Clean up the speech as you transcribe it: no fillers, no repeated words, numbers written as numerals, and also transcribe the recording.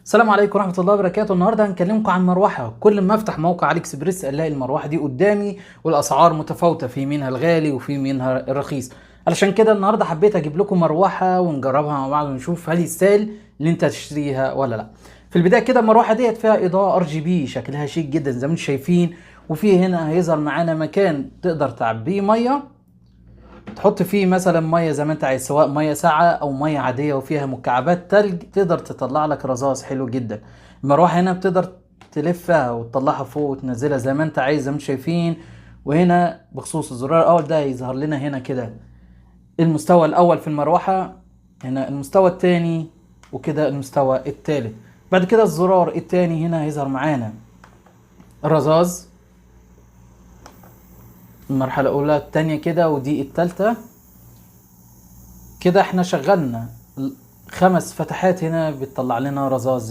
السلام عليكم ورحمة الله وبركاته. النهاردة هنكلمكم عن مروحة. كل ما افتح موقع AliExpress الاقي المروحة دي قدامي، والاسعار متفاوتة، في منها الغالي وفي منها الرخيص. علشان كده النهاردة حبيت اجيب لكم مروحة ونجربها مع بعض ونشوف هل يستاهل اللي انت تشتريها ولا لا. في البداية كده المروحة ديت فيها اضاءة RGB شكلها شيك جدا زي ما انتم شايفين، وفي هنا هيظهر معانا مكان تقدر تعبيه مية، تحط فيه مثلا مية زي ما انت عايز، سواء مية ساقعه او مية عادية، وفيها مكعبات تلج تقدر تطلع لك رذاذ حلو جدا. المروحة هنا بتقدر تلفها وتطلعها فوق وتنزلها زي ما انت عايز زي ما انتم شايفين. وهنا بخصوص الزرار الاول ده يظهر لنا هنا كده المستوى الاول في المروحة، هنا المستوى الثاني، وكده المستوى الثالث. بعد كده الزرار الثاني هنا هيظهر معانا الرذاذ، المرحلة الأولى، التانية كده، ودي التالتة. كده احنا شغلنا 5 فتحات هنا بتطلع لنا رذاذ.